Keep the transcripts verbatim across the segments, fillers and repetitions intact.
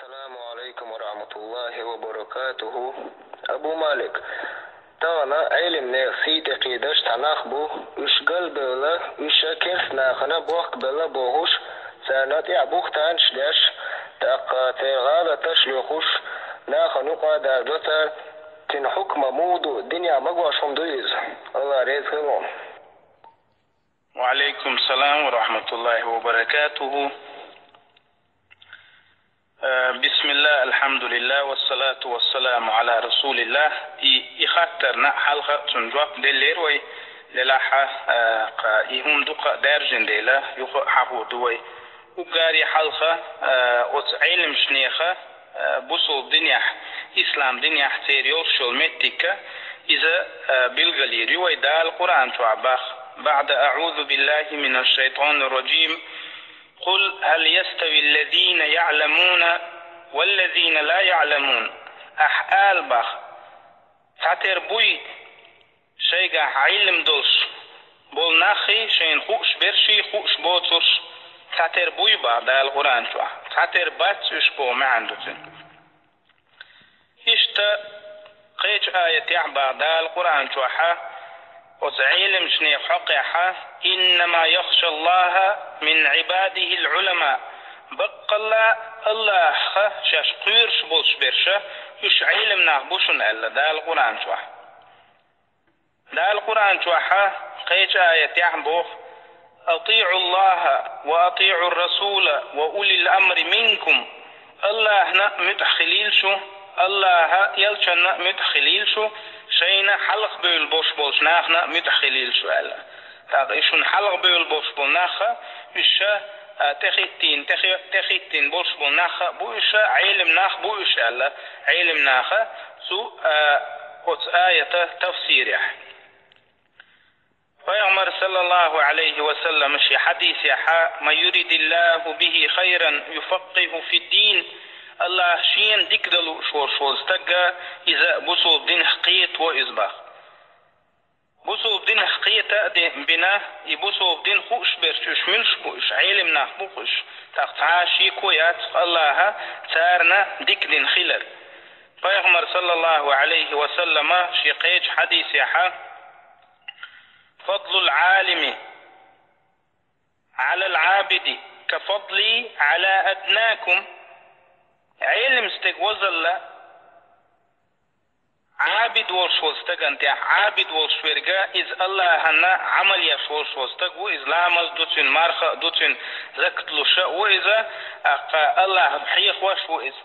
Ассаламу алейкум ва рахматуллахи ва баракатуху. Абу Малик, тахана Ӏилманех сий тӀекхийдаш цхьа нах бу, уьш галбевлла, уьш керста нахана бохкабелла бохуш, царна тӀехь бухтанаш деш, тӀаккха церан гӀалаташ лоьхуш, нахана юкъа даржо цара, цуьнан хьукма муха ду, динехь магош хӀума ду иза? Алла реза хила хьуна. Ва алейкум салам ва рахматуллахи ва баракатуху. Э, бисмиллах, алхьамдулиллах, вассалату вассаламу аля расулиллах. И, и хаттарна хьалха цунна жоп деллера вай, делахь а, э, кха, и хӀума дукха даьржина дела, юха а хьахор ду вай. Уггаре хьалха, э, оцу Ӏилманчеха, э, бусулба динехь, ислам динехь церан йолуш йолу меттигга, иза, э, билгалйийр ю вай Дала Къуръан чохь бах: «БаӀда аӀузу биллахи минаш шайтанир раджим. Къул хьал ястави ллазина яӀламуна валлазина ла яӀламун». Ахь ала бах: «Цхьатера буй шайгахь Ӏилма долуш болу наххий, шайна хууш берший, хууш боцурш, цхьатера буй?» бах Дала Къуръан чохь. Цхьатера бац уьш боху маьӀна ду цуьнан. Иштта кхечу аятехь бах Дала Къуръан чохьа, оцу Ӏилманчех хьокъехьа: «Иннама яхшаллаха мин Ӏибадихил Ӏулама». Баккъалла Аллахьах шаьш кхоьруш болуш берша, уьш Ӏилма нах бу шуна аьлла Дала Къуръан чохь. Дала Къуръан чохьа кхечу аятехь боху: «АтиӀуллаха ва атиӀур расула ва улил амри минкум». Аллахьна а муьтӀахь хилийла шу, Аллахьа а, элчанна а муьтӀахь хилийла шу, шайна хьалха бевлла болуш болчу нахана а муьтӀахь хилийла шу аьлла. ТӀаккха и шуна хьалха бевлла болуш болу нахха, уьш ша, а, тӀехӀиттийна, тӀехӀе-, тӀехӀиттийна болуш болу нахха а бу уьш, Ӏилма нах а бу уьш аьлла, Ӏилма наха цу, а, оцу аята тафсирехь. Пайхамар, саллаллаху Ӏалайхи ва саллам, шен хьадисехьа: «Ман юридиллаху бихи хайран юфаккъиху фиддин». Аллахь шена дика дан лууш волуш волу стагга иза бусулба динах кхетаво иза бах. Бусулба динах кхета а де-, бина, и бусулба дин хууш берш уьш муьлш бу уьш, Ӏилма нах бу уьш, тӀаккха цхьа а шеко яц Аллахьа царна дика дина хилар. Пайхамар, саллаллаху Ӏалайхи ва саллама, шен кхечу хьадисехьа: «Фадлул Ӏалими Ӏалал Ӏабиди ка фадли Ӏала аднакум». Ӏилма стеган возалла Ӏабид волуш волу стагана тӀехь, Ӏабид волуш верг, иза Аллахьанна Ӏамал еш волуш волу стаг ву, иза ламаз ду цуьнан, марха а ду цуьнан, закат луш а ву иза, тӀаккха Аллахь хьехош ву иза.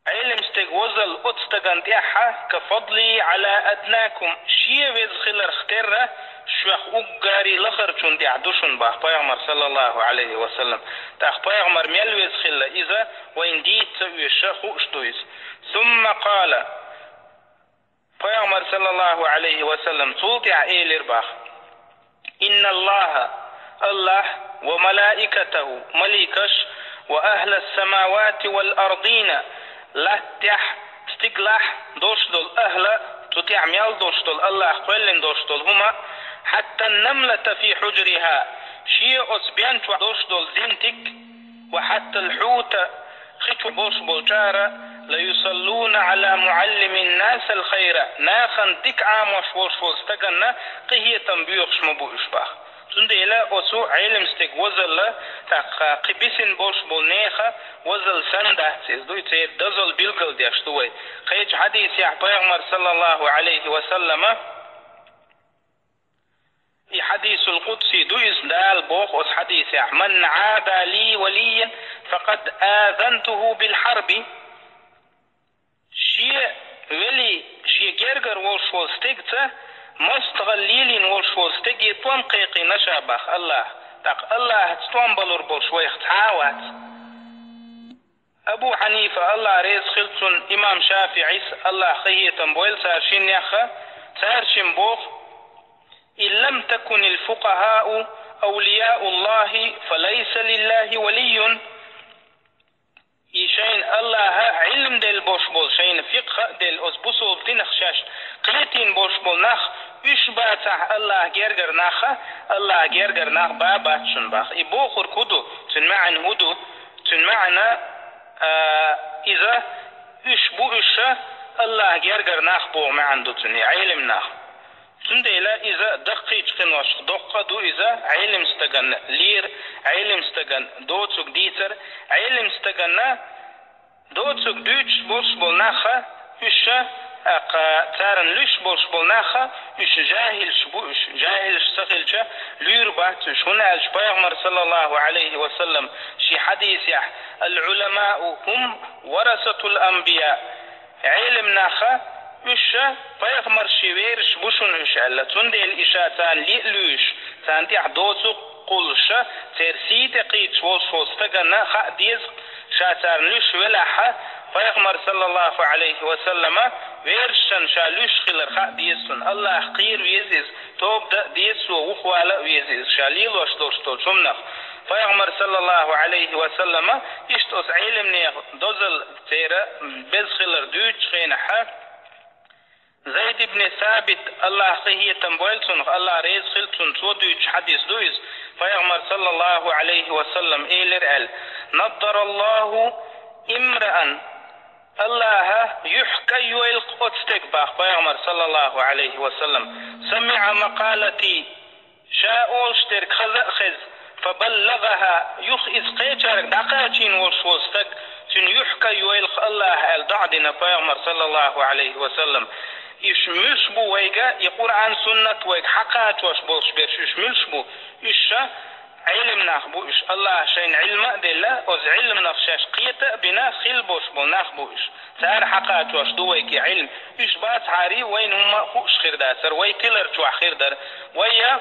Ӏилма стеган возалла оцу стагана тӀехь ка фадли Ӏала аднакум, шен веза хиларх терра, шух уггаре лахарчунна тӀехь ду шуна бах Пайхамар, саллаллаху Ӏалайхи ва саллам. ТӀаккха Пайхамар мел веза хилла иза, вайна дийца ца оьшу хууш ду иза. Сумма къала, Пайхамар, саллаллаху Ӏалайхи ва саллам, цул тӀаьхьа элира бах: «Инналлаха, Аллахь, ва малаикатаху, маликаш, ва ахлас самавати вал ардина, латтехь, стигалахь долуш долу ахла, цу тӀехь мел долуш долу, Аллахь кхоьллина долуш долу хӀума, хьатта намлата фи хьуджриха, шен оцу бен чохь долуш долу зинтиг, ва хьаттал хьута, хи чу болуш болчара, ла юсаллуна Ӏала муаллимин насал хайра, нахана дика Ӏамош волуш волу стаганна къинхетам боьхуш ма бу уьш бах». Цундела оцу Ӏилма стеган возалла, тӀаккха кхин бисина болуш болу нехан возалла санна дац иза, ду и церан дозалла билгалдеш ду вай. Кхечу хьадисехь Пайхамар, саллаллаху Ӏалайхи ва саллама, и хьадисул къудси ду иза, Дала боху оцу хьадисехь: «Ман Ӏада ли валиян, факъад азантуху бил хьарби». Шен вели, шен гергара волуш волу стегца, мостагӀалла лелийна волуш волу стеге тӀом кхайкхийна ша бах Аллахь, тӀаккха Аллахьца тӀом балур болуш вайх цхьа а вац. Абу Хьанифа, Аллахь реза хила цунна, имам ШафиӀис, Аллахь къинхетам бойла цара шиннеха, цара шин боху: «Ин лам такунил фукъахау авлияуллахи, фа лайса лиллахи валийюн». И шайна Аллахьа Ӏилма делла болуш болу, шайна фикъхӀа а делла, оцу бусулба динах шаьш кхетийна болуш болу нах, уьш бацахь Аллахьа гергара нах, Аллахьа гергара нах ба бац шуна бах. И бохург хӀун ду? Цуьнан маьӀна хӀун ду? Цуьнан маьӀна, а, иза, уьш бу уьш, Аллахьан гергара нах боху маьӀна ду цуьнан, Ӏелим нах. Цундела иза даккхийчу къиношкахь доккха а ду иза, Ӏелим стагана лер, Ӏелим стагана доцург дийцар, Ӏелим стагана доцург дуьйцуш болуш болу нах, уьш, тӀаккха царна луьйш болуш болу нах, уьш жаьхӀилаш бу уьш, жаьхӀилаш ца хилча, луьйр бац уьш, хӀунда аьлча Пайхамар, саллаллаху Ӏалайхи ва саллам, шен хьадисехь: «Ал-Ӏуламау хӀум варасатул анбия». Ӏелим нах, уьш пайхамарши вераш бу шуна уьш аьлла. Цундела и ша царна ле а луьйш, царна тӀехь доцу а кхуллуш, церан сий тӀе кхийдаш волуш волу стагана хаа деза, ша царна луьйш велахь, Пайхамар, саллаллаху Ӏалайхи ва саллама, вершашна ша луьйш хилар хаа деза цунна. Аллахьах кхера веза иза, тоба дан а деза цо, вухавала а веза иза, ша лелош долуш долчу хӀуманах. Пайхамар, саллаллаху Ӏалайхи ва саллама, иштта оцу Ӏелимнех дозалла церан беза хилар дуьйцучу хенахь, Зайд ибн Сабит, Аллахь къинхетам бойла цунах, Аллахь реза хила цунна, цо дуьйцучу хьадис ду иза, Пайхамар, саллаллаху Ӏалайхи ва саллам, элира аьлла: «Наддараллаху имраан», Аллахьа юьхь кӀаййойла оцу стеган, боху Пайхамар, саллаллаху Ӏалайхи ва саллам, «самиӀа макъалати», ша олуш дерг хаза а хезна, «фабаллагӀахьа», юха иза кхечаьрга дӀакхачийна волуш волу стаг, цуьнан юьхь кӀаййойла Аллахьа аьлла доӀа дина Пайхамар, саллаллаху Ӏалайхи ва саллам. Уьш муьлш бу вайга, и Къуръан, суннат вайга хьакхачош болуш берш уьш муьлш бу? Уьш ша Ӏелим нах бу уьш. Аллахьа шайна Ӏилма а делла, оцу Ӏилманах шаьш кхета а бина, хила болуш болу нах бу уьш. Цара хьакхачош ду вайга и Ӏилма. Уьш бацахьара, вайна хӀумма а хууш хир дацара, вай тилар чохь хир дара. Вай я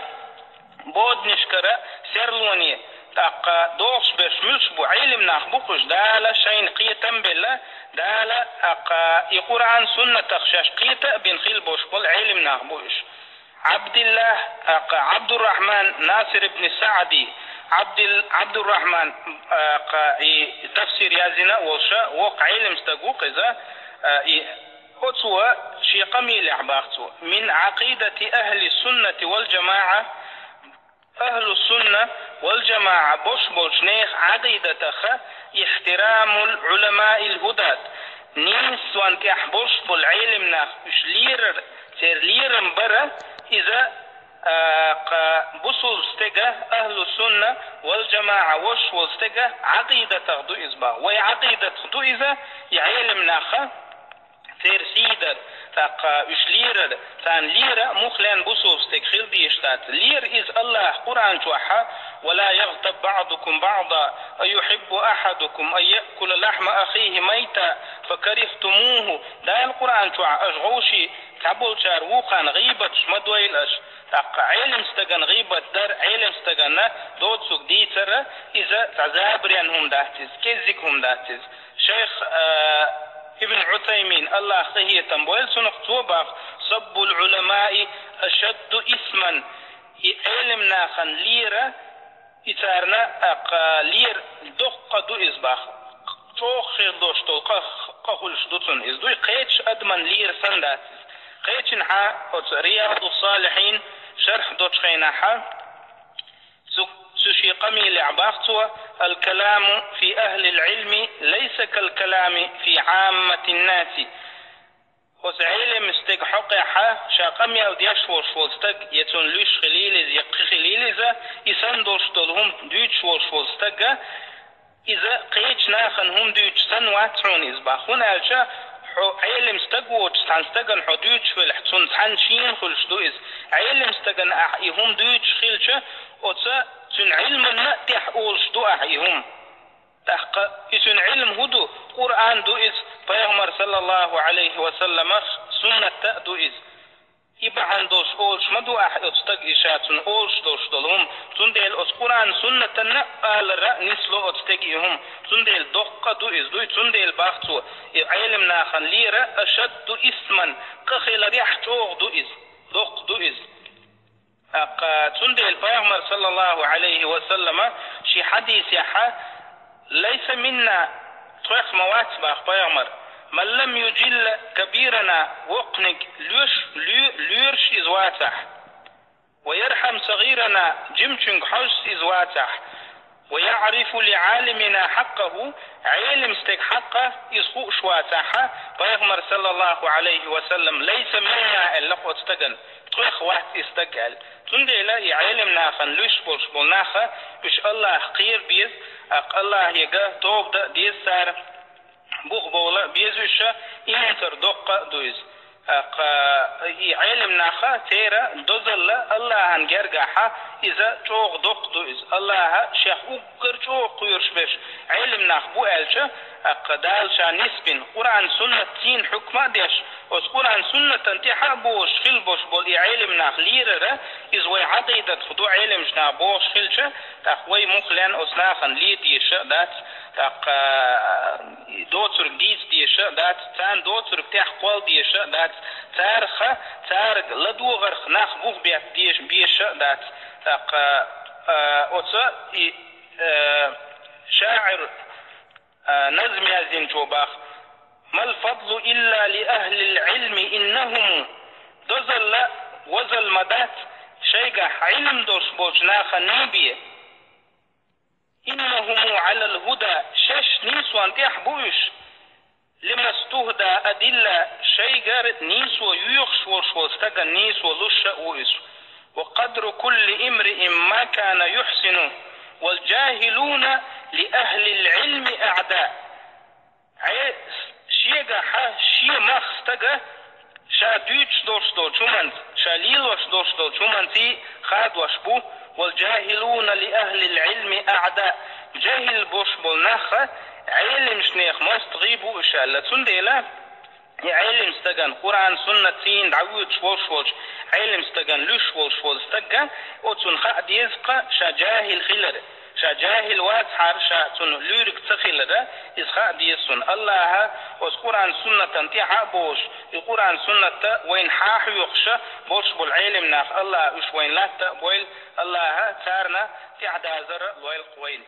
боданашкара серлоне, тӀаккха дохуш берш муьлш бу, Ӏелим нах бу-кх уьш, Дала шайна кхетам а белла, Дала, тӀаккха и Къуръан, суннатах шаьш кхета а бина хила болуш болу Ӏелим нах бу уьш. Ӏабдиллахь, тӀаккха Ӏабдуррахьман Насир ибн СаӀди, Ӏабдил-, Ӏабдуррахьман, тӀаккха и тафсир яздина а волуша, воккха Ӏелим стаг ву-кх иза, и Оцо шен къамелехь боху цо: «Мин Ӏакъидати ахьли суннати вал джамаӀа», ахьлу сунна вал джамаӀа бош болчу нехан Ӏакъидатах ихьтирамул Ӏуламаил хӀудат, нийсонан тӀехь болуш болу Ӏелим нах уьш лерар, церан лерам бара, иза, а, кха бусулба стеган, ахьлу сунна вал джамаӀа вош волу стеган Ӏакъидатах ду иза боху. Вай Ӏакъидатах ду иза, и Ӏелим нах церан сий дар, тӀаккха уьш лерар, царна лера мухха лен бусулба стеган хила дезаш дац. Лера иза Аллахьа Къуръан чохь: «Ва ла ягътаб баӀдукум баӀда, а юхьиббу ахьадукум ан яъкула лахьма ахихи майта, фа карихтумуху». Дала Къуръан чохь: «Аша гӀовший цхьаболчара вукхарна гӀийбаташ ма дойла аша». ТӀаккха Ӏелим стагана гӀийбат дар, Ӏелим стагана доцург дийцар, иза цхьа забарен хӀума дац иза, кӀеззиг хӀума дац иза. Шайх, а, Ибн Ӏусаймин, Аллахь къинхетам бойла цунах, цо боху: «Саббул Ӏуламаи ашадду исман». И Ӏелим нахана лера, и царна, а, кха, лера доккха ду иза боху. ЧӀогӀа хир долуш долу къа, къа хуьлуш ду цунна иза. Дуй кхечу адаман лера санна дац иза. Кхечанхьа оцу Риядус-Салихьин шархь долчу хенахьа, Цу, цу шен къамелехь боху цо: «Ал-каламу фи ахлил Ӏилми лайса кал-калами фи Ӏамматин-наси». Оцу Ӏелим стеган хьокъехь ша къамел деш волуш волу стаг, я цунна луьйш хилийла иза, я кхин хилийла иза, и санна долуш долу хӀума дуьйцуш волуш волу стага, иза кхечу нахана хӀума дуьйцуш санна вац хьуна иза боху, хӀунда аьлча хьо Ӏелим стаг воцуш цхьана стагана хьо дуьйцуш велахь, цунна цхьанна шена хуьлуш ду иза. Ӏелим стагана ахь и хӀума дуьйцуш хилча, оцу цуьнан Ӏилманна а тӀехь олуш ду ахь и хӀума. ТӀаккха и цуьнан Ӏилма хӀун ду? Къуръан ду иза, Пайхамар, саллаллаху Ӏалайхи ва саллама, суннат а ду иза. И бахьана долуш олуш ма ду ахь оцу стага и ша цунна олуш долуш долу хӀума. Цундела оцу Къуръан-суннатанна а алара нисло оцу стега и хӀума. Цундела доккха а ду иза, дуй, цундела боху цо, и Ӏелим нахана лера ашадду исман, къа хиларехь чӀогӀа ду иза, доккха ду иза. ТӀаккха цундела Пайхамар, саллаллаху Ӏалайхи ва саллама, шен хьадисехьа: «Лайса минна», тхох ма вац боху Пайхамар, «ман лам юджилла кабирана», воккханиг лоьш, лоь-, лоьраш иза вацахь, «ва ярхьам сагӀирана», жимачуьнга хьожуш иза вацахь, ويعرف لعالمنا حقه, Ӏелим стеган хьакъ иза хууш вацахь, Пайхамар, саллаллаху Ӏалайхи ва саллам, ليس منا аьлла оцу стагана, тхох вац и стаг аьлла. Цундела и Ӏелим нахана луьйш болуш болу нах, уьш Аллахьах кхера беза, тӀаккха Аллахьега тоба дан деза цара, бух бовла беза уьш, инкар доккха а ду иза. ТӀаккха и Ӏелим нах, церан дозалла Аллахьан гергахь иза чӀогӀа доккха ду иза. Аллахьа шех уггар чӀогӀа кхоьруш берш Ӏелим нах бу аьлча, тӀаккха Дала ша нисбина, Къуръан-Суннат цийна хьукма а деш, оцу Къуръан-Суннатан тӀаьхьа а бохуш хила болуш болу и Ӏелим нах лерара, иза вай Ӏакъидатах ду Ӏелимчу наха бохуш хилча, тӀаккха вай мухха лен оцу нахана ле дезаш а дац, тӀаккха доцург дийца дезаш а дац, царна доцург тӀехь кхолла дезаш а дац, царах, царах ладогӀарх нах бух бетта дезаш, безаш а дац. ТӀаккха, а, оцу и, а, шаӀир, а, назм яздинчо боху: «ما الفضل إلا لأهل العلم إنهم», дозалла, возалла ма дац шайгахь Ӏилм долуш болчу нахана бен. «إنهم على الهدى», шаьш нийсонан тӀехь бу уьш. «لما استهدى أدلة», шайгара нийсо йоьхуш волуш волу стагана нийсо луш а ву иза. «وقدر كل امرئ ما كان يحسن», «والجاهلون لأهل العلم أعداء». Ӏе, шегахь шен мах стага ша дуьйцуш долуш долчу хӀуманца, ша лелош долуш долчу хӀуманций хадош бу, «والجاهلون لأهل العلم أعداء», жаьхӀил болуш болу нах Ӏелимчу нехан мостагӀий бу уьш аьлла. Цундела и Ӏелим стагана, Къуръан-Суннат цийна дӀавоьдуш волуш волчу Ӏелим стагана луьйш волуш волу стага, оцунна хаа деза-кх ша жаьхӀил хилар. Ша жаьхӀил вацахьара, ша цунна луьйриг ца хилара, иза хаа деза цунна. Аллахьа оцу Къуръан-Суннатан тӀаьхьа а бохуш, и Къуръан-Суннатта вайна хьахьоькхуш болуш болу Ӏелим нах, Аллахьа уьш вайна латта а бойла, Аллахьа царна тӀаьхьадазар а лойла-кх вайна.